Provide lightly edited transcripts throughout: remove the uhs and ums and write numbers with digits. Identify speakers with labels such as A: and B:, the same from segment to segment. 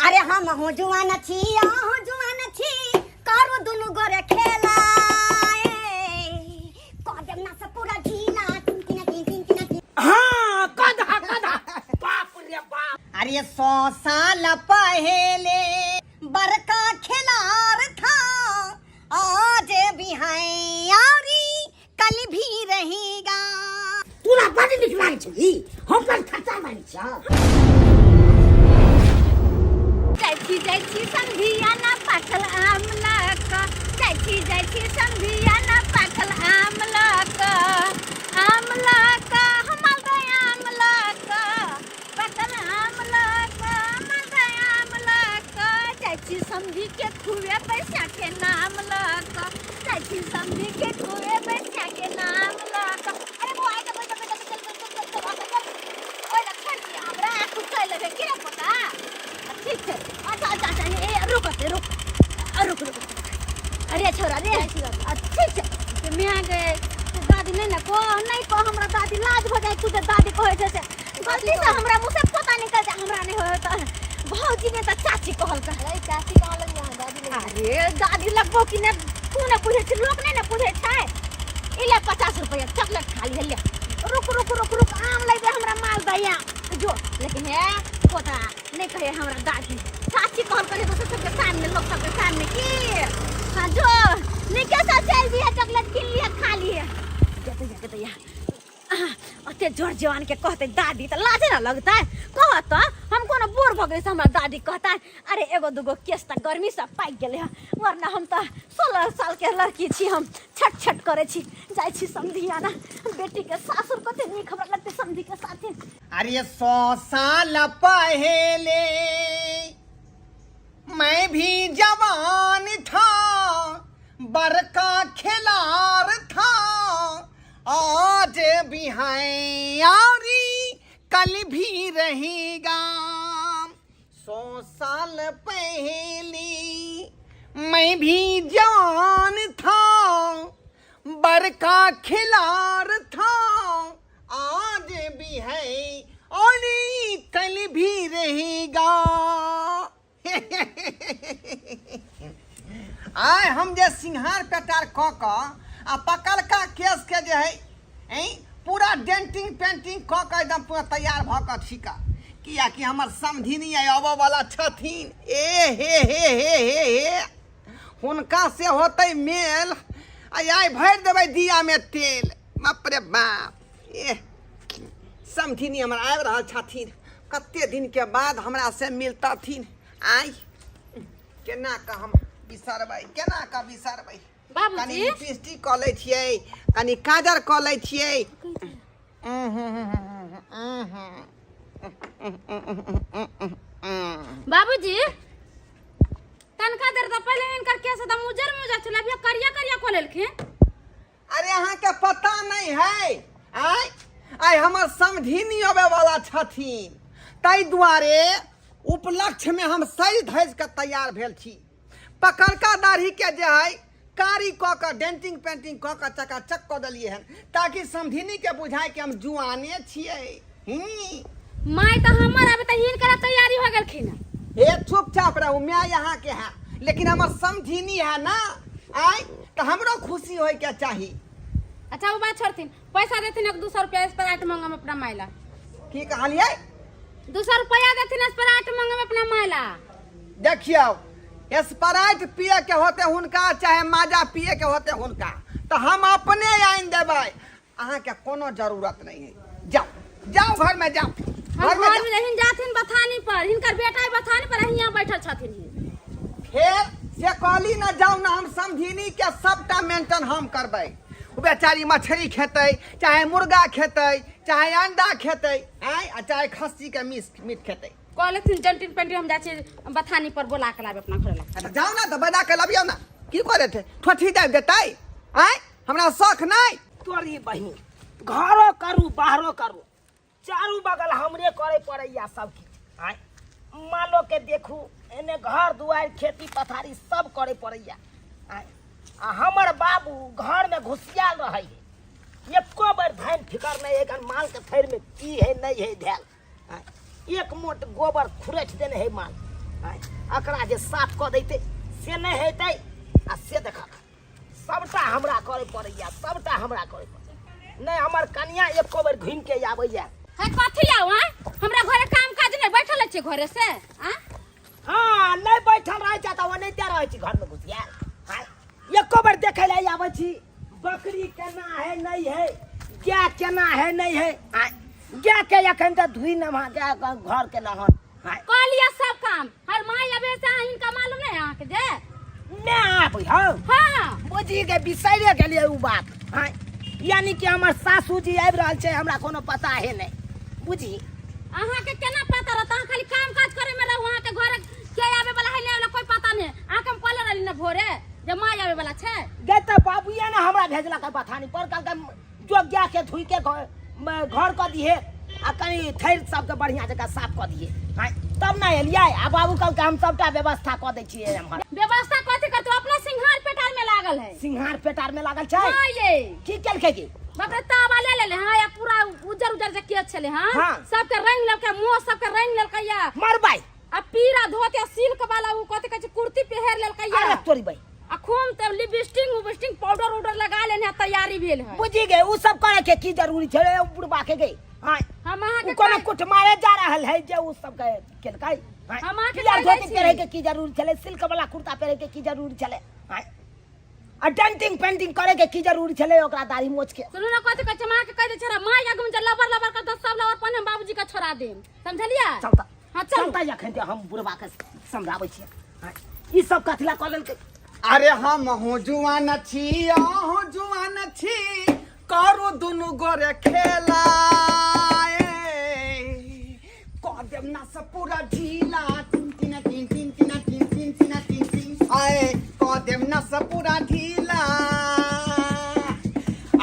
A: अरे हम हो जुआन छी, अहाँ जुआन छी, करू दुनू गोरे खेला। ए, कऽ देब ना से पूरा ढीला। तीन तीन तीन तीन तीन तीन।
B: हाँ, कधा कधा, बाप रे बाप।
A: अरे 100 साल पहले बड़का खिलाड़ था, आज भी है यारी, कल भी रहेगा।
B: तोरा बड़ नीक लागै छौ ई, हम पर खर्चा मारै छौ।
C: जाइ छी, जाइ छी समधियाना, पाकल आम लऽ कऽ। जाइ छी, जाइ छी समधियाना, पाकल आम लऽ कऽ, आम लऽ कऽ, हम मालदह आम लऽ कऽ, पाकल आम लऽ कऽ, मालदह आम लऽ कऽ। जाइ छी समधी के खुए पैसा के नाम लऽ कऽ। जाइ छी समधी के खुए पैसा के नाम लऽ कऽ। अरे बौआ, आइ तऽ चल चल चल चल चल चल चल, ओहि लए छोड़ि दिअ हमरा, तू चलि लेबै के पोता। ठीक छै। अच्छा अच्छा अच्छा, ए रुक ते, रुक रुक रुक। अरे छोरा रे, ठीक छै। से मियाँ गे, तू दादी नहीं ना कह, नहीं कह हमरा दादी, लाज हो जाए। तू जे दादी कहै छै से गलती से हमरा मुँह से पोता निकल जाए, हमरा नहीं होय त भौजी ने त चाची कहल का।
D: अरे चाची कहाँ लग यहाँ दादी लग।
C: अरे दादी लगबो कि ने, तू ने बुझै छै, लोक नहीं ने बुझै छै। ई ले 50 रुपया, चॉकलेट खा लिहे। ले, रुक रुक रुक रुक, आम लेबे हमरा मालदह जो। लेकिन हे पोता, नहीं कहे हमरा दादी, चाची कहल करे दोसर सबके सामने, लोग सबके सामने की। हाँ, जो निके से चल दिए, चॉकलेट किन लिए, खा लिए। जते जते या अते जोर जवान के कहते दादी त लाजे ना लगता है? कहत हम कोनो बोर भ गई से हमरा दादी कहता है। अरे एगो दूगो केस त गर्मी से पाकि गेलै हँ, वरना हम त 16 साल के लड़की छी, हम छट छट करे छी। जाइ छी समधियाना, बेटी के सासुर कते नीक हमरा लगते समधी के साथे।
A: अरे 100 साल पहले मैं भी जवान था, बड़का खिलाड़ था, आज भी है यारी, कल भी रहेगा। 100 साल पहले मैं भी जवान था, बड़का खिलाड़ था, आज भी है और कल भी रहेगा। आइ हम जे सिंहार पेटार कऽ कऽ आ पकलका केसके जे है ऐं पूरा डेंटिंग पेंटिंग कऽ कऽ एकदम पूरा तैयार भऽ कऽ छिका, कियाकि हमर समधिनी आइ अबऽ वाला छथिन। ए हे हे हे हे हे, हुनका से होतै मेल आ आइ भरि देबै दियामे तेल। बाप रे बाप, एह, समधिनी हमर आबि रहल छथिन, कते दिनके बाद हमरा से मिलतथिन। आइ केना कऽ हम बिसरबै, केना कऽ बिसरबै?
C: बाबूजी।
A: कनि लिपस्टिक कऽ लै छियै, कनि काजर कऽ लै छियै।
C: बाबूजी, तनका देर तऽ पहिले हिनकर केस एकदम उजर मुजर छलै, अभी करिया करिया कऽ लेलखिन।
A: अरे अहाँके पता नहि है, आय आइ हमर समधिनी अबै वाला छथिन, ताहि दुआरे उपलक्ष्यमे हम सजि धजि कऽ तैयार भेल छी। पकड़का दाढ़ीके जे है कारी कऽ कऽ डेंटिंग पेंटिंग कऽ कऽ चकाचक कऽ देलियै हन, ताकि समधिनीके बुझाय कि हम जुआने छियै।
C: माय तऽ हमर आबे तऽ हिनकर तैयारी हो गेलखिन।
A: हे, चुपचाप रहू। माय अहाँके है, लेकिन हमर समधिनी है ना आय, तऽ हमरो खुशी होय के चाही।
C: अच्छा, वो बात छोड़थिन, पैसा देथिन एक 200 रुपया, स्प्राइट मंगम अपना माय ला।
A: की कहलियै?
C: 200 रुपया देथिन, स्प्राइट मंगम अपना माय ला।
A: देखियौ, स्प्राइट पिए के होते हुनका, चाहे माजा पिए के होते हुनका, तऽ हम अपने आनि देबै, अहाँके कोनो जरूरत नहीं है। जाओ जाओ, घर में जाओ।
C: हम
A: घर में
C: घर
A: जाओ।
C: में रहिन, जाथिन बथानी पर, हिनकर बेटा बथानी पर हियां बैठल छथिन ही।
A: फेर से कहली ना, जाउ ना, हम समधिनी के सबटा मेंटेन हम करबै। ओ बेचारी मछली खेतै, चाहे मुर्गा खेतै, चाहे अंडा खेतै, आँय, आ चाहे खस्सी के मीट मीट खेतै।
C: कहलथिन जंटिन पेंटिन, हम जाइ छी बथानी पर, बोला के लाबे अपना घर ला।
A: अच्छा, जाउ ना तऽ बजा के लबियौ ना। की करे छै, ठोठी दाबि देतै? आँय, हमरा शौख नहि।
B: तोरी बहिन, घरो करू बाहरो करू, चारू बगल हमरे करे पड़ैया सब किछु। आँय, मालो के देखू, एने घर दुआरि खेती पथारी सब करे पड़ैया। आँय, आ हमर बाबू घर में घुसियाल रहै है, एको बेर धैन फिकर नहीं है कन माल के थैर में की है नहीं है धैल। आँय, एक मोट गोबर खुरैठ देने है माल। आँय, एकरा जे साफ कऽ दैतै से नहि हेतै आ से देखक सबटा हमरा करे पड़ैया, सबटा हमरा करे पड़ैया। नहि हमर कनिया एको बेर घुमि के आबैया।
C: है कथी आउ आँ? हमरा घरे काम काज नहि बैठल छी घरे से आँ?
B: हाँ नहि बैठल रहै छै तऽ ओनाहिते रहै छी घरमे घुसियाल। हाँ, एको बेर देखै लए आबै छी बकरी केना है नहि है, गाय केना है नहि है। हाँ, गाय के एखन तऽ धुइ नहा के घर के नहन। हाँ।
C: कऽ लिअ सब काम। हर माय अबे से अहाँ हिनका मालूम नहीं अहाँके जे
B: मैं आबै हौ।
C: हाँ।
B: बुझी के बिसैरे गेलियै उ बात। हाँ, यानी कि हमर सासू जी आबि रहल छै, हमरा कोनो पता है नहि। बुझी
C: अहाँके केना पता रहत? अहाँ खाली काम काज करे में रहू, अहाँके घर के आबे वाला है नहीं वाला कोई पता नहीं। अहाँके हम कहले रहली ना भोरे जे माय आबे वाला छै।
B: गे तऽ बाबूए ने हमरा भेजलक है बथानी पर, कहलकै जो गाय के धोइ के घर कऽ दिहे आ कनि थैर सबके बढ़िया जकाँ साफ कऽ दिहे। हाँ, तब ने एलियै। आ बाबू कहलकै हम सबटा व्यवस्था कऽ दै छियै एम्हर।
C: व्यवस्था कथी करतौ? अपना सिंघार पेटार में लागल है।
B: सिंघार पेटार में लागल छै?
C: हाँ ये।
B: की केलकै की?
C: बाप रे, तावा ले लेले, हाँ, या पूरा उज्जर उज्जर जे केस छलै, हाँ?
B: हाँ।
C: सबके रंग लेलकै, मुँह सबके रंग लेलकै या।
B: मरबै।
C: आ पीरा धोती आ सिल्क वाला उ कथी कहै छै कुर्ती पहिर लेलकै या।
B: अरे तोरी बै।
C: आ खूब तब लिपस्टिक उपस्टिक पाउडर उडर लगा लेने है, तैयारी भेल है।
B: बुझी गए उ सब करे के की जरूरी छै रे बुढ़बा के गई। हाँ।
C: हम अहाँ के
B: उ कोनो
C: कहि-
B: कुटमारे जा रहल है जे उ सब के केलकै। हाँ।
C: हम अहाँ के
B: पियर
C: कहि दै
B: धोती
C: छी।
B: पहिरे के की जरूरी छलै, सिल्क वाला कुर्ता पहिरे के की जरूरी छलै। हाँ। आ डेंटिंग पेंटिंग करे के की जरूरी छलै ओकरा दाढ़ी मोछ के।
C: सुनू ना कथी कहै छै, हम अहाँ के कहि दै छी, हमरा माय आगू में जे लबर लबर करतौ सब लबर पहिने हम बाबूजी के छोड़ा देम, समझलियै?
B: चलता।
C: हाँ, चलू।
B: चलता एखन जे हम बुढ़बा के समझाबै छियै। हाँ, ई सब कथी ला कऽ लेलकै?
A: अरे हम हूँ जुआन छी, अहूँ जुआन छी, करू दुनू गोरे खेला। कऽ देब ना सब पूरा ढीला, तीन तीन तीन तीन तीन तीन तीन तीन तीन तीन, आए कऽ देब ना सब पूरा ढीला।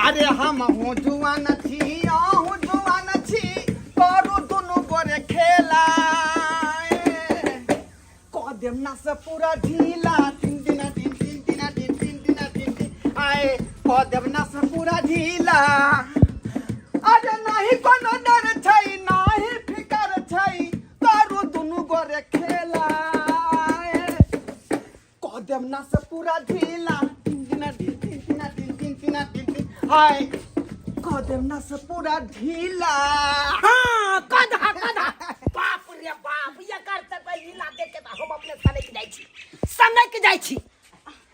A: अरे हम हूँ जुआन छी, अहूँ जुआन छी, करू दुनू गोरे खेला। कऽ देब ना सब पूरा ढीला, तीन तीन तीन तीन तीन तीन तीन तीन तीन तीन, आए कऽ देब ना सब पूरा ढीला। अरे नाही कोनो डर छै, नाही फिकर छै, करू दुनू गोरे खेला। कऽ देब ना सब पूरा ढीला, तीन तीन तीन तीन तीन तीन तीन तीन तीन तीन, हाय कऽ देब ना सब पूरा ढीला।
B: हाँ, कधा कधा। बाप रे बाप, ये कर त लीला देख के त हम अपने सनक जाइ छी, सनक जाइ छी।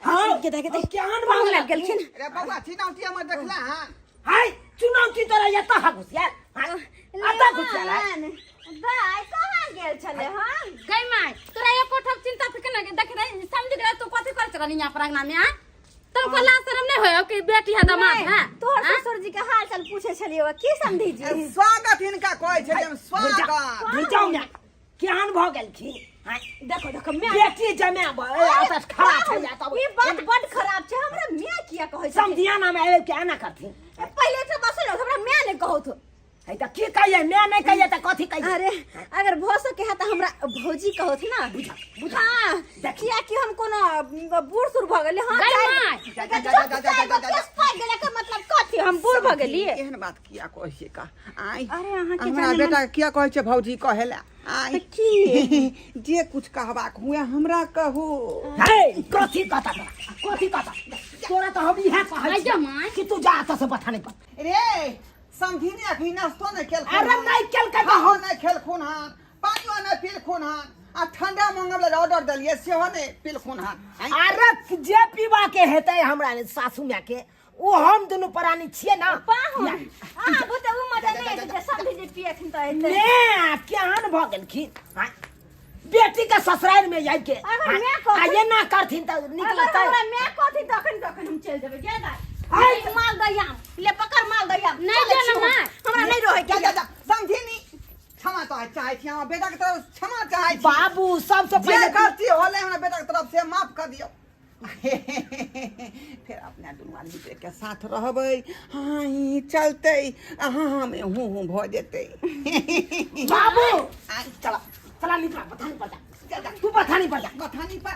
B: हाँ,
D: के देख, देख।
B: केहन
D: पाहुन
B: भऽ
D: आबि गेलखिन।
A: रे बौआ, चुनौती हमर देखला हन?
B: हाय, चुनौती तोरा एतऽ हा घुसियाल। हाय, एतऽ घुसियाल है।
D: दाइ कहाँ गेल छलै हन?
C: गई माय, तोरा एको ठोप चिंता फिकर नहीं देख रे, समझ गेलै तू कथी करै छलही यहाँ पर अंगना में? आ तोर को लाज शरम नहीं होय कि बेटी है दामाद है?
D: तोहर
C: हाँ?
D: ससुर जी के हाल चाल पूछे छलियै की समधी जी?
A: स्वागत हिनका कहै छै, हम स्वागत।
B: बुझाउ ने केहन भऽ गेलखिन। हाँ,
D: देखो देखो मैं
B: बेटी जमे खड़ा छै या तब
D: ई बात बड खराब छै। हमरा माय किया कहै छै?
B: समधियाना में आबि के एना करथिन?
D: पहिले तऽ बस ने हमरा माय नहि कहौथ।
B: है तऽ की कहियै? माय नहि कहियै तऽ कथी कहियै?
D: अरे अगर भऽ सके है तऽ हमरा भौजी कहौथ ना।
B: बुझा बुझा।
D: हाँ,
B: देख।
D: किया कि हम कोनो बूढ़ सूढ़ भऽ गेलियै। हाँ,
C: गई
D: चारि-
C: माय।
A: जा, जा, जा, जा, जा, जा, जा, जा।
D: केस पाकि गेलै, एकर मतलब कथी हम बूढ़ भऽ गेलियै?
A: एहन बात किया कहै छियै का? आँय,
D: अरे अहाँके
A: हमरा
D: जाने
A: बेटा के किया कहै छै भौजी कहै लए? आँय,
D: की
A: जे कुछ कहबाक हुए हमरा कहू।
B: हे, कथी कहता तोरा? कथी कहता तोरा? तऽ हम इएह कहै
C: आइ
B: छियौ
C: माय।
B: कि तू जा एतऽ से बथाने पर।
A: रे समधिनी अखनी नाश्तो नहि केलखुन।
B: अरे नहि केलकै तऽ
A: हम
B: हम
A: नहि खेलखुन हन, पानियो नहि पीलखुन हन, आ ठंडा मंगल ऑर्डर देलियै सेहो नहि पीलखुन हन। आँय,
B: अरे जे पीबा के हेतै हमरा सासू माय के ओ हम दुनू प्राणी छियै ना।
D: पाहुन अहाँ बुते उ मजा नहि एतै जे समधी जी पियथिन तऽ एतै।
B: ने केहन भऽ गेलखिन? हाँ, बेटी के ससुराल में आबि के
D: अगर
B: हाँ,
D: माय कहथिन-
B: आ एना करथिन तऽ नीक
D: अगर
B: लगतै?
D: हमरा माय कहथिन तखन तखन हम चलि जेबै। गे दाइ,
B: आइ
D: ले माल दहियाम ले, पकड़ माल दहियाम।
C: नहि
D: चलै
C: जो
D: छी
C: ना
D: हम।
C: माय।
D: हमरा नहि रहै
A: जा
D: के।
A: जा जा समधिनी, क्षमा चाहै चाहै छी, हमरा बेटा के तरफ से क्षमा चाहै छी।
B: बाबू सबसे
A: जे
B: पहिले
A: गलती होलै हमरा बेटा के तरफ से माफ कर दियौ। फेर अपना दुनू आदमी के साथ रहबै। हाँ, ई चलतै, हाँ हम हूँ हूँ भऽ जेतै।
B: बाबू चला चला, निकला बथानी पर जा, तू बथानी पर जा।
A: बथानी पर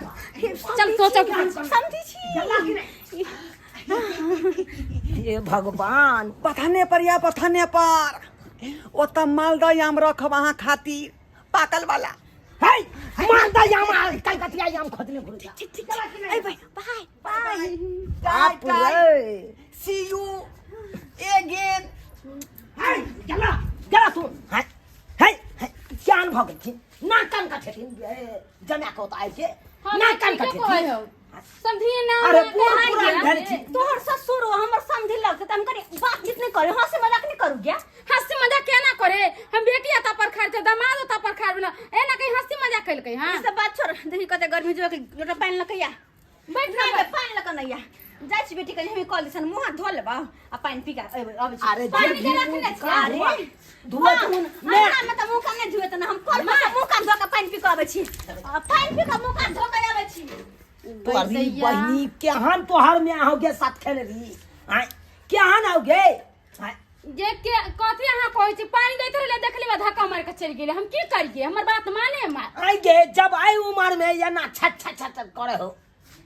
C: चल सोचो कि
D: समधी छी।
B: जल्ला कि नहि? हे भगवान,
A: बथाने पर या बथाने पर ओतऽ मालदह आम रखब अहाँ खातिर पाकल वाला।
B: है मारदा याम आ कलकतिया याम खोजने घुरे
D: ठीक ठीक ठीक अयबै, बाय बाय।
B: बाप रे।
A: See you again.
B: है चला चला तू। है है है, सियान भऽ गेलखिन ना, कान कटेथिन जमा के ओतऽ आबि के ना कान
C: ठीके कहै
B: कटेथिन।
C: हौ समझिए ना।
B: अरे
C: हमरा
B: बूढ़
C: कहाँ
B: पुरान
C: गया?
B: भेल छी।
D: तोहर ससुर हो, हमर समधि लगते त हम कनी बातचीत नहीं करे, हंसी मजाक नहीं करू गया?
C: हंसी मजाक केना करे? हम बेटी ओतऽ पर खाड़ छै, दामाद ओतऽ पर खाड़ ना, एना कहीं हंसी मजाक केलकै? हां,
D: ई सब बात छोड़, देखी कते गर्मी जो के लोटा पानि लकैया।
C: बैठ
D: नहीं
C: ना।
D: बे, पानि लक नहीं या जाइ छी बेटी, कनी हम कॉल दिसन मुंह हाथ धो लेबा आ पानि पी के अबै अबै छी।
B: अरे
C: पानि
B: जे
C: के रखने छी।
D: अरे
B: धुआ
D: धुआ
B: ने
D: हमरा में त मुंह कान नहीं धुए त ना, हम कल पर से मुंह कान धो के पानि पी के अबै छी, आ पानि पी के मुंह कान धो के अबै छी।
B: तोरी बहिनी, केहन तोहर में आओगे साथ खेले रही आय, केहन आओगे आय?
C: जे के कथी अहाँ कहै छी? पानी दैत रहले, देखली बा धक्का मार के चलि गेलै। हम की करियै? हमर बात माने मार।
B: आई गे, जब आई उम्र में ये ना छट छट छट छट करे हो,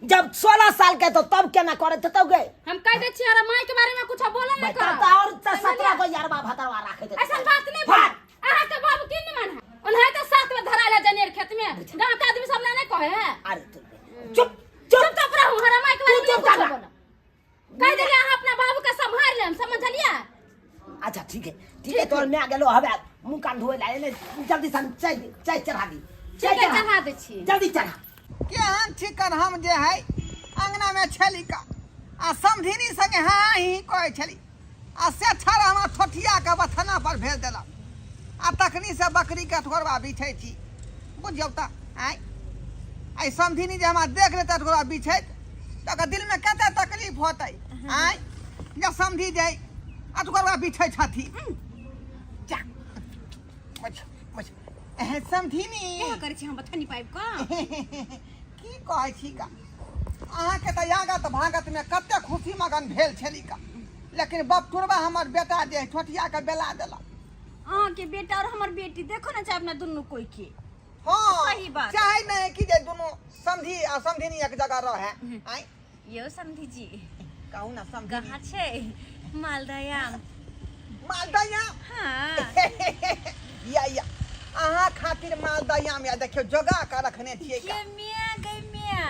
B: जब 16 साल के तो तब केना करे थे तो गे?
C: हम कह दै छी, अरे माय के बारे में कुछ बोलल नहीं
B: तब
C: कर।
B: तो और तो 17 को यारबा भतरवा राखे थे।
C: ऐसा बात नहीं बोल। अहाँ के बाबू की नहीं मान ओनाहे तो साथ में धरायल है जनेर खेत में, गांव के आदमी सब ना नहीं कहे है।
B: अरे तू चुप चुप।
C: चुप चुप रहू, हरा माय के बारे में
B: तू चुप
C: कुछ
B: कर।
C: बोल कह देलियै, अहाँ अपना बाबू के संभाल लेम, समझलियै?
B: अच्छा ठीक है ठीक है, तोर मैं गेलो हवे मुंह कान धोए ला, एने जल्दी सन चाय चाय चढ़ा दी। चाय।
C: ठीक है, चढ़ा दै छी।
B: जल्दी चढ़ा।
A: केहन चिकन हम जे है अंगना में छली का आ समधिनी संगे हाँ ही कहै छली, आ से छड़ हमरा ठोठिया के बथना पर भेज देलक, आ तखनी से बकरी के ठोरबा बिछै छी, बुझियौ तऽ। आँय, आइ समधिनी जे हमरा देख लेतै ठोरबा बिछैत तऽ ओकर दिलमे कते तकलीफ होतै। आँय, जे समधि जे अठगोरबा बिछै छथिन। जा बुझ बुझ एह समधिनी।
D: केना करै छी हम बथनी पाबि कऽ?
A: की कहै छी का, अहाँके तऽ आगत भागत में कते खुशी मगन भेल छली का, लेकिन बपटुरबा हमर बेटा जे है छोटिया के बेला देलक।
D: अहाँके बेटा और हमर बेटी देखो ना, चाहे अपना दुनू कोई के।
A: हाँ।
D: सही बात।
A: चाहे नहीं कि जे दुनू समधी आ समधिनी एक जगह रहे। आँय।
D: यौ समधी जी।
A: कहू ना समधी।
D: कहाँ छै मालदह आम?
A: मालदह आम?
D: हाँ।
A: या या, अहाँ खातिर मालदह आम या देखियौ जोगा के रखने छियै का।
D: ये मियाँ गई मियाँ,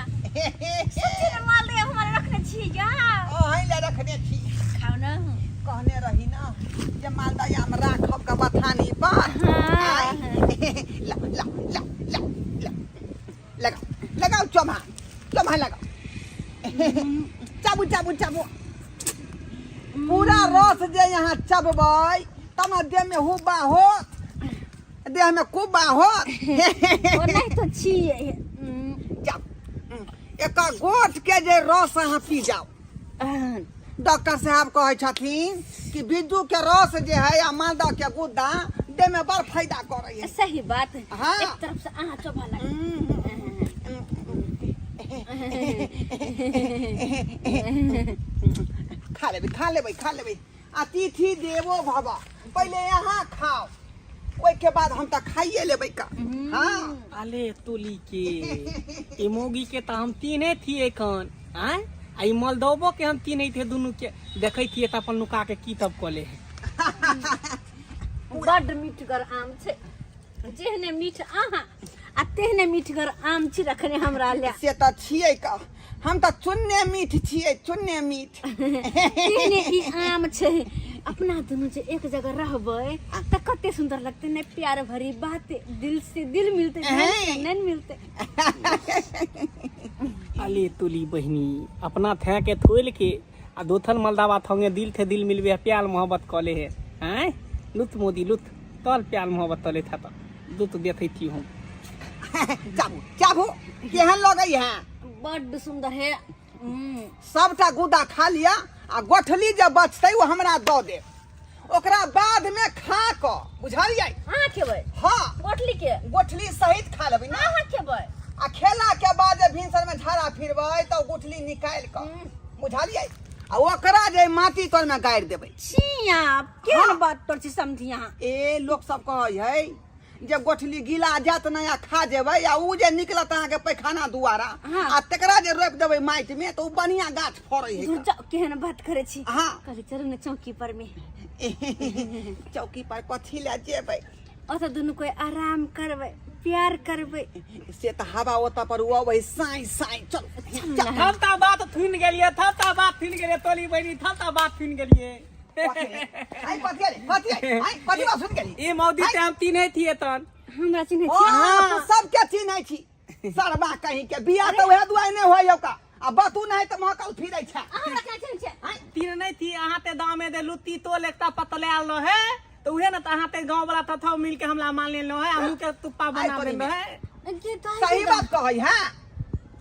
D: सच्ची में मालदह आम हमारे रखने छियै या?
A: अहीं लए रखने छी।
D: खाउ ना।
A: कहने रही ना जे मालदह आम राखब के बथानी पर।
D: हाँ।
A: आँय। ला ला ला ला ला, लगाओ लगाओ, चोभा चोभा लगाओ, चाबू चाबू चाबू, पूरा रस जे यहाँ चबबै तब ने देह में हुब्बा होत, देह में कुब्बा होत।
D: ओ नहीं तो छियै।
A: जाउ, एकर गोट के जे रस अहाँ पी जाउ। डॉक्टर साहब कहै छथिन कि बिज्जू के रस जे है आ मालदह के गुद्दा देह में बड़ फायदा करै है।
D: सही बात।
A: हाँ।
D: एक तरफ से अहाँ चोभा लग।
A: खा लेबै खा लेबै खा लेबै। अतिथि देवो भव, पहिले यहाँ खाओ, ओहिके बाद हम तऽ खाइए लेबै का। हाँ।
E: अले तोली के, ई मौगी के तऽ हम तीने थी एखन। आँय, आ ई मलदौबो के हम तीने थे, दुनू के देखै थिए तऽ अपन नुका के की तब कऽ ले है।
D: बड मीठगर आम छै, जेहने मीठ अहाँ आ तेहने मीठगर आम छी रखने हमरा ले।
A: से तऽ छियै का, हम तऽ चुन्ने मीठ छियै, चुन्ने मीठ।
D: तेहने ई आम छै। अपना दुनू जे एक जगह रहबै तऽ कते सुंदर लगतै ने, प्यार भरी बात, दिल से दिल मिलते, नैन से नैन मिलते।
E: अले तुली बहिनी, अपना थे के थोल के आ दोथन मलदावा थंगे दिल थे दिल मिलबे है, प्यार मोहब्बत कले है। आँय लुत मोदी लुत तल प्यार मोहब्बत तले था त लुत देते थी हम।
A: चाबू चाबू, केहन लगै है?
D: बड्ड सुंदर है।
A: सबटा गुदा खा लिया आ गोठली जे बचतै ओ हमरा दऽ देब, ओकरा बाद में खा कऽ, बुझलियै?
D: अहाँ खेबै?
A: हाँ।
D: गोठली के?
A: गोठली सहित खा लेबै ना।
D: अहाँ खेबै?
A: आ खेला के बाद जे भिनसर में झाड़ा फिरबै तऽ गुठली निकालि कऽ, बुझलियै, आ ओकरा जे माटी तर में गाड़ि देबै।
D: छिया, केहन
A: हाँ।
D: बात पर छी समझी अहाँ?
A: ए, लोक सब कहै है जे गोठली गिला जात नहि आ खा जेबै, आ उ जे निकलत अहाँके पैखाना दुआरा,
D: हाँ।
A: आ तकरा जे रोपि देबै माटि में तऽ उ बढ़िया गाछ फड़ै है।
D: दूर जाओ, केहन बात करै छी।
A: हाँ।
D: कहली चलू ने चौकी पर में।
A: चौकी पर कथी लए जेबै?
D: ओतऽ दुनू कोई आराम करबै, प्यार करबै।
A: से तऽ हवा ओतऽ पर अबै साई साई। चल चल।
E: थलता बात थुन गेलिए, थलता बात थुन गेलिए तोली बहिनी, थलता बात थुन गेलिए।
A: आई कथी रे, कथी आई? आई कथी बात सुन गेली?
E: ई मौदी ते हम तीने थिए तन।
D: हमरा चिन्है
A: ओ
D: छी?
A: हाँ, तू सबके चिन्है छी। सरबा कहीं के बियाह तऽ उएह दुआरे नहि होय का आ बतू नहीं तऽ महकल फिरै छै।
D: अहाँ हमरा केना चिन्है छियै?
E: तीन नहीं थी अहाँ ते दामे दे लुत्ती तोल एकटा पतलायल रहे तऽ उहे ने, तऽ अहाँ ते गाँव वाला तथो मिल के हमला मान लेलो है, हमहू के तुप्पा बना
A: तोरी
E: देलो है।
D: गे दाइ,
A: सही
D: गे दाइ।
A: बात कहै है।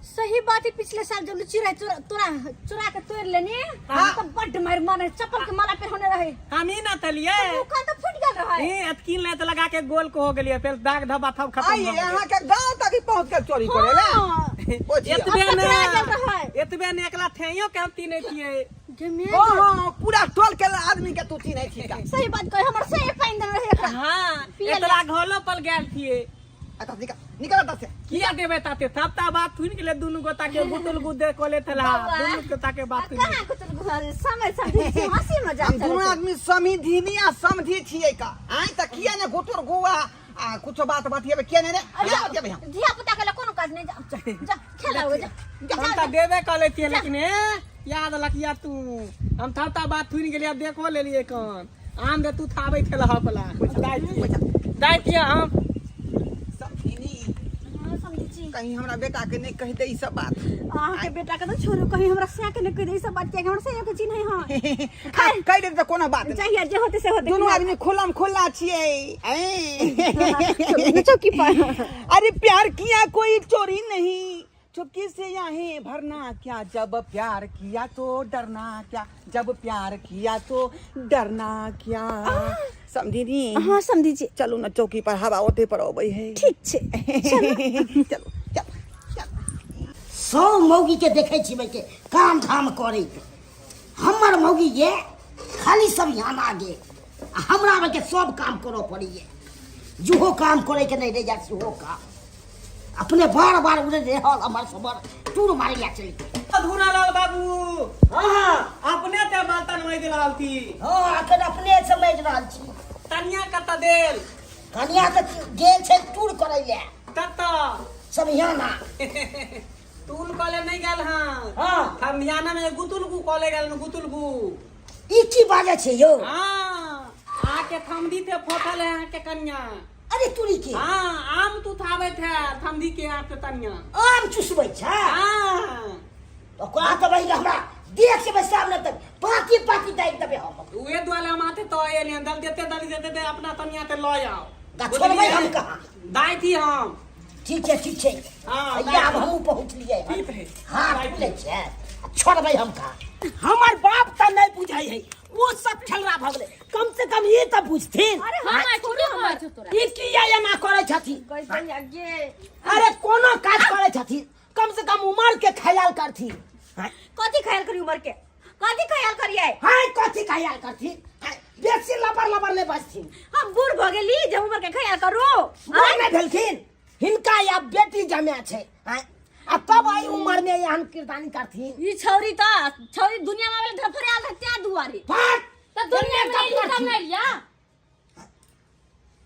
D: सही बात है। पिछले साल जब लुच्ची रहे तोरा चुरा के तोड़ लेने
A: हाँ।
D: तो बड्ड मार मारे, चप्पल के माला पे होने रहे।
E: हम ही ना तलिए।
D: मुखा तो फूट गेल रहे।
E: ए अतकीन ले तो लगा के गोल को हो गेलिए, फिर दाग धब्बा थब खत्म
A: आई
E: हो गेलिए।
A: अहाँ के गांव तक ही पहुंच के चोरी करे ला।
D: हाँ।
A: ओ जी।
E: एतबे
D: अब
E: ने
D: पकड़ा गेल रहे।
E: एतबे ने एकला थेइयो के हम तीने थिए।
D: गे मेघ।
A: ओ हाँ, पूरा टोल के आदमी के तू चिन्है छी का?
D: सही बात कहे, हमर से पानि देने रहे एकरा।
E: हाँ।
D: पियल।
E: एतला घोलो पल गेल थिए।
A: अच्छा निकल, निकल एतऽ से।
E: किया देबै ताते? थपता बात सुनि गेलै दुनू गोता के, गुटुल गुदे कोले थला।
D: बाबा।
E: दुनू गोता के बात सुनि।
D: कहाँ कुछ घर समय समझी छी, हंसी मजाक
A: हम दुनू
D: चलै छै।
A: आदमी समिधिनी आ समधि छियै का आइ तऽ किया ने गुटुर गुआ आ कुछो बात बतियेबै? किया ने रे, किया बतियेबै हम?
D: धिया पुता के कोनो काज नहीं। जा जा, जा खेलाओ जा।
E: हम तऽ देबे कऽ लेतियै, लेकिन ए याद लकिया तू हम थपता बात सुनि गेलियै, देखो लेलियै कन आम दे तू थाबै थेला हपला दाइ थिए, दाइ थिए हम।
A: समधिनी।
D: हाँ, समझी छी।
A: कहीं हमरा बेटा के नहीं कहि दे ई सब बात।
D: अहाँके बेटा के तऽ छोड़ू, कहीं हमरा सैया के नहि कहि दे ई सब बात, कियाकि हमरा सैया के चिन्है हँ।
A: आ, कहि दे तऽ कोनो बात नहीं।
D: चाहिए जे होते से होते।
A: दुनू आदमी खुलम खुल्ला छियै। ऐं।
D: चौकी पर।
A: अरे प्यार किया कोई चोरी नहीं, चुपकी से यहाँ भरना क्या, जब प्यार किया तो डरना क्या, जब प्यार किया तो डरना क्या। समझी नी?
D: हाँ समझी छी।
A: चलू ना चौकी पर, हवा ओते पर अबै है।
D: ठीक छै।
A: चलू चलू चलू।
B: सब मौगी के देखै छी के काम धाम करैत, हमर मौगी ये खाली सब यहाँ गे आ हमरा के सब काम करऽ पड़ैए। जेहो काम करे के नहीं रह जाए सेहो काम अपने बार बार उड़े रहल हमर समर टूर मारे ला चलि गेल।
E: अधूरा लाल बाबू।
B: हाँ।
E: अपने ते बर्तन माजि रहल थी?
B: हाँ, अखन अपने से माजि रहल छी।
E: तनिया कतऽ देल?
B: कनिया तऽ गेल छै टूर करै ले।
E: कतऽ?
B: समियाना।
E: टूल कॉले नहीं गेल? हाँ।
B: हाँ।
E: समियाना में गुतुल गु कॉले गेल, गुतुल गु।
B: ई की बाजै छै यौ?
E: हाँ, आके थमदी थे फोटल है अहाँ के कनिया।
B: अरे तुरी के।
E: हाँ, आम तू थावे थे थमदी के आके तनिया।
B: आम चुसबै छै?
E: हाँ।
B: ओकरा तऽ बहिन हमरा देख के सामने तक पाती पाती दाबि देबै हम।
E: उहे दुआरे हम आते तो एलियन दल देते दल देते दे अपना तनिया ते लऽ आउ।
B: गा छोड़बै हम कहाँ?
E: दाइ थी हम।
B: ठीक छै, ठीक छै।
E: हाँ,
B: हैया आब हमहूँ पहुँचलियै।
E: ठीक है।
B: हाँ, खुलै छै, छोड़बै हम कहाँ? हमर बाप तऽ नहि बुझै है, ओ सब खेलरा भऽ गेलै। कम से कम ई तऽ बुझथिन।
D: अरे हम छोड़ू हमर तोरा।
B: ई किया एना करै छथिन?
D: गई गे।
B: अरे कोनो काज करै छथिन, कम से कम उमर के ख्याल करथिन। हाँ।
D: कथी ख्याल करी उमर के? कथी ख्याल करियै?
B: हाँ, कथी ख्याल करथिन? हाँ, बेसी लबर लबर नहि बजथिन।
D: हम बूढ़ भऽ गेली जे उमर के ख्याल करू?
B: बूढ़ नहि भेलखिन, हिनका या बेटी जमा छै। हाँ, आ तब एहि उमर में एहन किरदानी करथिन?
D: ई छौरी तऽ छौरी दुनिया में आबे धफड़ायल रहै तें दुआरे।
B: फट
D: तऽ दुनिया में
B: गप
D: एली तब
B: करथिन।
D: नहि लिया।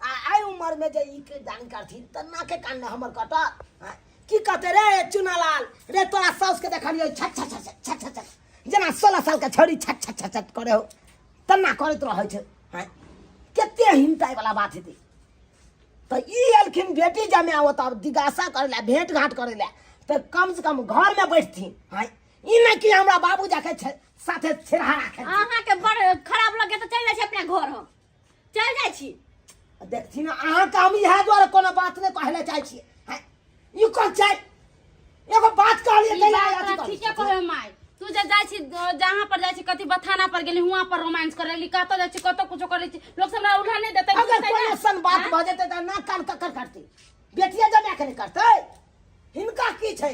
B: आ एहि उमर में जे ई किरदानी करथिन तऽ नाके कान ने हमर कटत। हाँ, की कहते रे चुनालाल रे, तोरा साउस के देखलियो छट छट छट छट छट छट जेना 16 साल के छौरी छट छट छट छट करे हो तना करैत रहै छै। हाँ, कते हिमताइ वाला बात हेतै। तऽ ई एलखिन बेटी जमे ओतऽ जिज्ञासा करै लए, भेंट घाट करै लए, तऽ कम से कम घर में बैठथिन। हाँ, ई नहि कि हमरा बाबू जाके साथे छेड़हारा खेलथिन।
D: अहाँके बड़ खराब लगे तऽ चलि जाइ छी अपना घर, हम चलि जाइ छी।
B: देखथिन अहाँके हम इएह दुआरे कोनो बात नहि कहै लए चाहै छियै। हाँ, ई कोन चाही एगो बात कहलियै
C: ई
B: तै लए
C: बात
B: अथी
C: तोरा
B: करै
C: ठीके
B: छथिन।
C: कहै माय। तू जे जाइ छी, जहाँ पर जाइ छी, कथी बथाना पर गेली, हुआं पर रोमांस करे ली, कतऽ जाइ छी कतऽ कुछो करै छी, लोक सब हमरा उल्हा नहि देतै,
B: अगर
C: बुझतै
B: कोनो
C: ने?
B: सन बात
C: आँय?
B: भऽ जेतै तऽ नाक कान ककर करतै? बेटिए जमा के नहि करतै? हिनका की छै?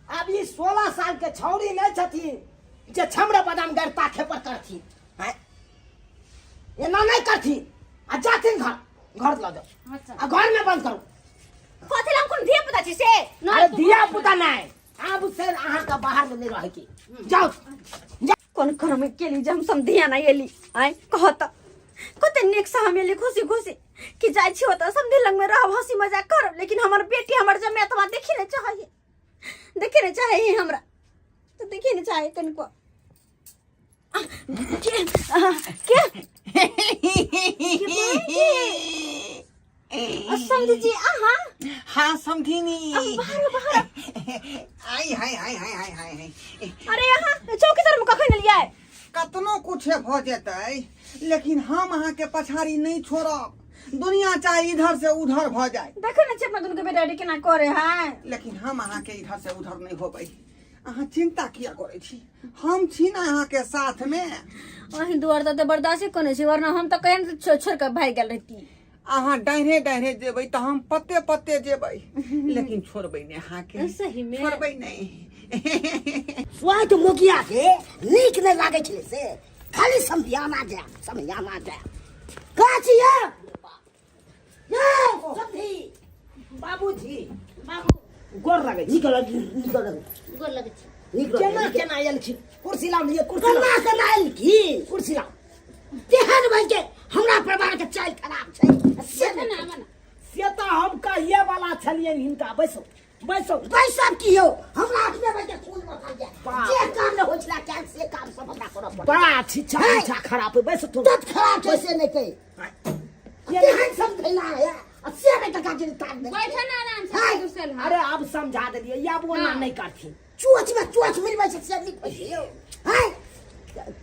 B: आब ई 16 साल के छौड़ी नहि छथिन जे छमरे बादाम गैर ताखे पर करथिन। आँय? एना नहि करथिन आ जाथिन घर घर लऽ जाउ।
C: अच्छा।
B: आ घर में बंद करू।
D: कथी लए? हम कोन धिया पुता छी से?
B: अरे धिया पुता नहि, आब से अहाँके बाहर में नहि रहैके, जाउ जाउ।
D: कोन कर्म केली जे हम समधिया नहि एली? आँय, कह तऽ, कते नीकसँ हम एली खुशी खुशी। कि जाइ छी ओतऽ समधि लगमे रहब हंसी मजाक करब, लेकिन हमर बेटी हमर जमेतवा देखी नहि चाहैए, देखे नहि चाहैए हमरा तऽ देखे नहि चाहैए कनिको। के के समधि जी अहाँ?
A: हाँ समधिनी।
D: बाहर बाहर।
A: आई हाय हाय हाय हाय हाय हाय।
D: अरे अहाँ चौकी तर में कखन एलियै?
A: कतनो कुछ भऽ जेतै लेकिन हम अहाँके पछाड़ी नहि छोड़ब, दुनिया चाहे इधर से उधर भऽ जाए।
D: देखे ने छियै अपना दुनू के बेटा केना करे है।
A: लेकिन हम अहाँके इधर से उधर नहि होबै, अहाँ चिंता किया करै छी, हम छी ना अहाँके साथ में।
D: अहीं दुआर तऽ बर्दाश्त कोने छी, वरना हम तऽ कहिन छोड़ के भागि गेल रहती।
A: अहाँ डाढ़े डाढ़े जेबै तऽ हम पत्ते पत्ते जेबै, लेकिन छोड़बै नहि अहाँके।
D: सही में
A: छोड़बै नहि।
B: स्वाद मोगिया के नीक नहि लागै छलै से खाली समधियाना जायब समधियाना जायब। कहाँ छी यौ? यौ, समधी। बाबूजी, बाबू। गोर लागै छी। नीक लग, नीक लग।
C: गोर लगै छी।
B: नीक लग। केना केना आयल छी? कुर्सी लाउ ने, कुर्सी लाउ। केना केना आयल की? कुर्सी लाउ। तेहन भाई के हमरा परिवार के चाल खराब छै से
C: बैठो ना, आबो ना।
B: से तऽ हम कहिए वाला छलियनि हिनका। बैसो बैसो। बैसब की यौ, हमरा अपने भाई के खून बसल जाय। जे काम नहि होइ छला कैल से काम सब हमरा करऽ पड़ल। बड़ा छिछा छिछा खराब है। बैसो तू। तत खराब छै से नहि कहि। तेहन सब धैला है आ से नहि टका के तार दे।
C: बैठो ना आराम से,
B: हाय।
C: घुसल है।
B: अरे अब समझा देलियै, आब ओना नहि करथिन। चोच में चोच मिलबै छै से नीक होइ छै यौ। हाय।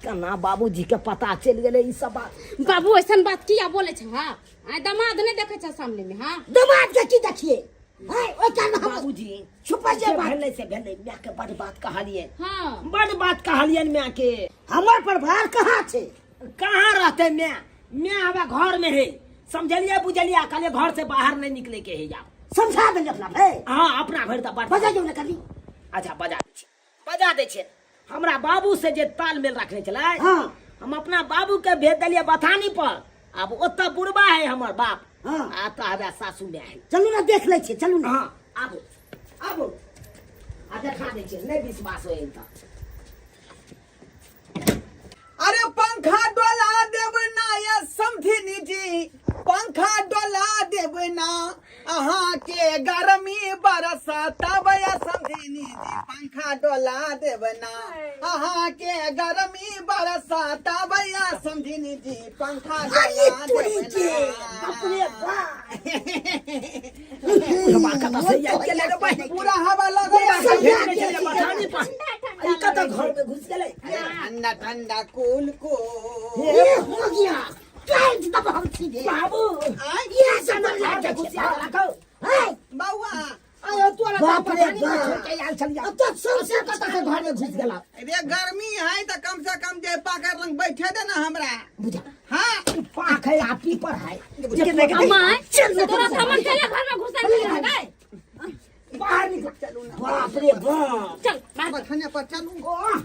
B: केना बाबूजी के पता चलि गेलै ई सब बात?
C: बाबू ऐसन बात किया बोले छै? हाँ आइ दामाद नहि देखे छै सामने में? हाँ
B: दामाद के की देखिए? हाय, ओहि काल में हम बाबूजी छुपा जे बात भेलै से भेलै। माय के बड़ बात कहलियै।
C: हाँ
B: बड़ बात कहलियनि माय के। हमर परिवार कहाँ छै? कहाँ रहतै माय? माय हवा घर में है, समझलियै बुझलियै? कहलियै घर से बाहर नहीं निकले के है। यार समझा देलियै अपना भाई। हाँ अपना भरि तऽ बड़ बजा जाउ ने कभी। अच्छा बजा दै छियै, बजा दै छियै। हमरा बाबू से जे तालमेल रखने छलै, हाँ। हम अपना बाबू के भेज देलियै बथानी पर। आब ओतऽ बुढ़बा है हमर बाप, हाँ। आ तऽ हवे सासू माय है। चलू ने देख लै छियै, चलू ने। हाँ आबू आबू, आ देखा दै छियै, नहि विश्वास होइ तऽ।
A: अरे पंखा डोला देब ना ये समधिनी जी, पंखा डोला देब ना, अहाँ के गर्मी बरसतब ये समधिनी जी, पंखा डोला देब ना, अहाँ के गर्मी बरसतब ये समधिनी जी, पंखा
B: अरे
A: डोला
B: तोरी
A: देब
B: के
A: ना।
B: बाप रे बाप। बुढ़बा कतऽ से आबि गेलै रे बहिन?
A: पूरा हवा लगल बा।
B: समझा के बथानी पर। ई कतऽ घर में घुस गेलै?
A: ठंडा ठंडा कुल को
B: ए हो गया काज तब हम छी दे बाबू। ये सब लाग के घुस राखो। हे
A: बौआ
B: आयो तोरा बाप रे बाप, छोड़ के आयल छलिया। अब तो सबसे कतऽ से घर में घुस गेला?
A: रे गर्मी है तऽ कम से कम जे पाकर लंग बैठे दे ना हमरा।
B: बुझा
A: हाँ
B: पाख है आ पीपर है।
C: अम्मा
B: चल
C: तोरा सामान चले घर में घुसल नहीं है।
B: बाहर निकल। चलू ना। बाप रे बाप।
C: चल बाहर।
A: बथाने पर चलू।
B: ओह,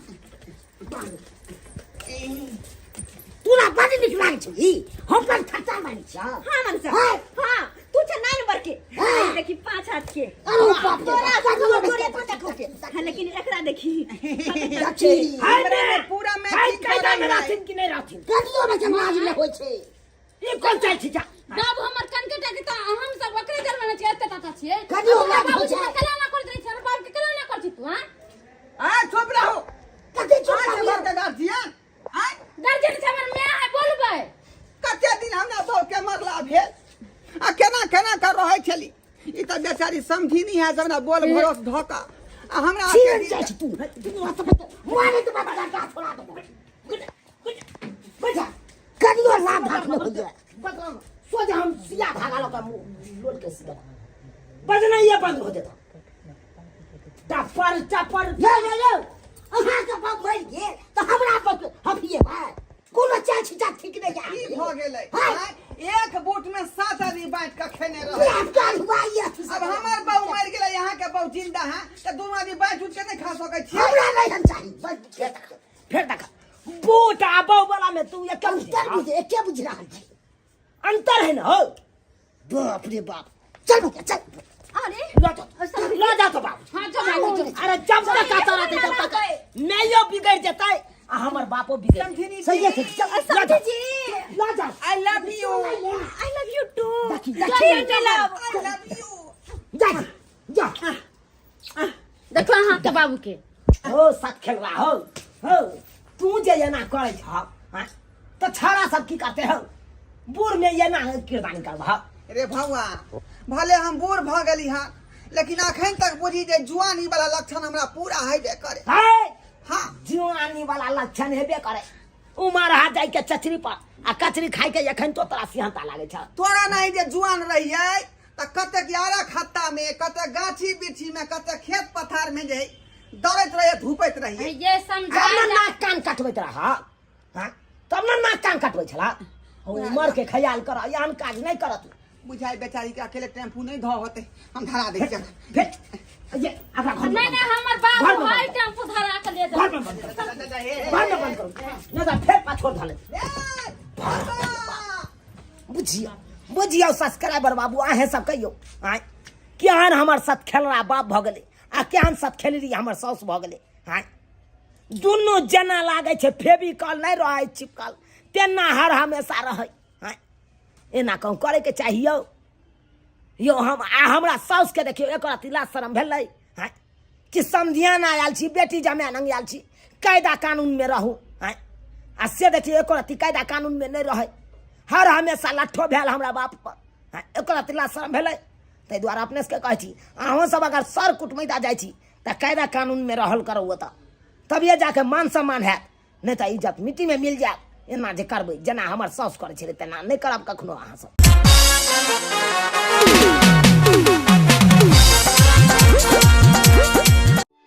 B: तोरा बड़ नीक लागै छौ ई। हम पर खर्चा मारै छौ।
D: हाँ मनसा।
B: हाँ।
D: हाँ तू छ 9 नंबर के।
B: हाँ।
D: देखी 5 हाथ के।
B: अरे बाप रे
D: तोरा
B: बाप,
D: तोरा
B: तोरा
D: तोरे तो देखो के। हाँ, लेकिन एकरा देखी।
B: देखी।
A: हमरा में पूरा मैचिंग
B: कायदा में
A: करल है।
B: रहथिन कि नहि रहथिन? कनियो में जमाज नहि होइ छै। ई कोन चाल छी? जा
C: बाबू हमर कनकेटा के तऽ हम सब ओकरे जलवा छियै, एते टाटा छियै।
B: कनियो
C: हमरा
B: लाज होइ
C: बाबूजी
B: छै।
C: के कला ना करैत रहै छै, हमर बाप के कला ना करै छी तू? हाँ
A: आ चुप रहो।
B: कथी चुप
A: आज
B: रहू?
A: घर के गार्जियन आय
C: गार्जियन छै हमर माय है, बोलबै।
A: कते दिन हमरा बहू के मरला भेल आ केना केना कर रहै छली। ई तऽ बेचारी समझी नहीं है, हमरा बोल भरोस धोखा आ हमरा
B: चीन जाइ छी तू। तू हाथ पर मारे तऽ बाबा गाछ छोड़ा देबो। बैठ। कनियो लाभ भाग नहि होइए। सोझ हम सिया धागा लऽ कऽ मुँह लोल के सिया बजनाइए बंद हो जेतौ। टपर टपर। यौ यौ यौ, अहाँके बाप मरि गेल तऽ हमरा पर हफिएबै? कोनो चाल छिटा ठीक नहि
A: की
B: यऽ।
A: भऽ गेलै?
B: हाय।
A: आँय, एक बूट में 7 आदमी बाँटि कऽ खेने रहै।
B: बाप काल हुआ ये।
A: अब हमर बहू मरि गेलै, यहाँ के बहू जिंदा है तऽ दुनू आदमी बाँटि उटि के नहि खा सकै छियै।
B: हमरा नहि हम चाही। बस फेर देख, फेर देख। बूट आ बहू वाला में तू एके अंतर बुझ, एके बुझ रहल छी। अंतर है ना हो। बाप रे बाप, चल भैया चल।
D: अरे
B: ल जाओ, ल जाओ तो बाप।
C: हाँ चल बाबू, चल।
B: अरे जब तक आता रहते तब तक मैयो बिगड़ जेतै आ हमर बापो बिगड़
A: समधिनी
B: सही है।
A: जी।
B: चल
D: समधी जी।
B: ल जाओ।
A: I love you.
D: I love you too. के बाबू के।
B: हो सत खेलवा हो हो, तू जे एना करै छ हाँ, तऽ छाड़ा सब की करते हो? बूढ़ में एना किरदानी करबह?
A: रे भौआ, भले हम बूढ़ भऽ गेली हँ, लेकिन अखन तक बुझी जे जुआनी वाला लक्षण हमरा पूरा हेबे करे।
B: है।
A: हाँ।
B: जुआनी वाला लक्षण हेबे करे। उमर हा जाय के चचरी पर आ कचरी खाय के एखन तो तोरा सिहंता लागे छ।
A: तोरा नहीं जे जुआन रहियै तऽ कतेक यारा खत्ता में, कतेक गाछी बिछी में, कतेक खेत पथार में जे दौड़ैत रहियै, धूपैत रहियै।
D: ये समझा
B: तब ने नाक कान कटबैत रह। हाँ, तब ने नाक कान कटबै छला। उमर के ख्याल कर, एहन काज नहि करत।
A: बुझाइ बेचारी के अकेले टेम्पू नहीं धो होते, हम धरा दै छियै।
B: फेर ये अगला घर में
D: नहीं
B: बंद
D: नहीं
B: कर।
D: हमर
B: घर
D: बाबू
B: में बंद
D: है
B: कर।
D: टेम्पू धरा के ले
B: घर में बंद कर, घर में बंद करू, नहीं तऽ फेर पाछोर धऽ लेत। बुझियौ बुझियौ सब्सक्राइबर बाबू, अहें सब कहियौ आँय, केहन हमर सत खेलरा बाप भऽ गेलै आ केहन सत खेलरी हमर साउस भऽ गेलै। आँय, दुनू जेना लागै छै फेविकॉल नहि रहै चिपकल, तेना हर हमेशा रहै। आँय, एना कहूँ करैके चाही यौ? यौ हम आ हमरा साउसके देखियौ, एक रत्ती लाज शरम भेलै? आँय, कि समधियाना आयल छी, बेटी जमाए लग आयल छी, कायदा कानूनमे रहू। आँय, आ से देखियौ, एको रत्ती कायदा कानूनमे नहि रहै, हर हमेशा लट्ठो भेल हमरा बाप पर। आँय, एको रत्ती लाज शरम भेलै? ताहि दुआरे अपने सबके कहै छी, अहूँ सब अगर सर कुटमैता जाइ छी तऽ कायदा कानूनमे रहल करू ओतऽ, तभिए जाके मान सम्मान हैत, नहि तऽ इज्जत मिट्टीमे मिल जायत। एना जे करबै, जेना हमर साउस करै छलै तेना नहि करब कखनो अहाँ सब।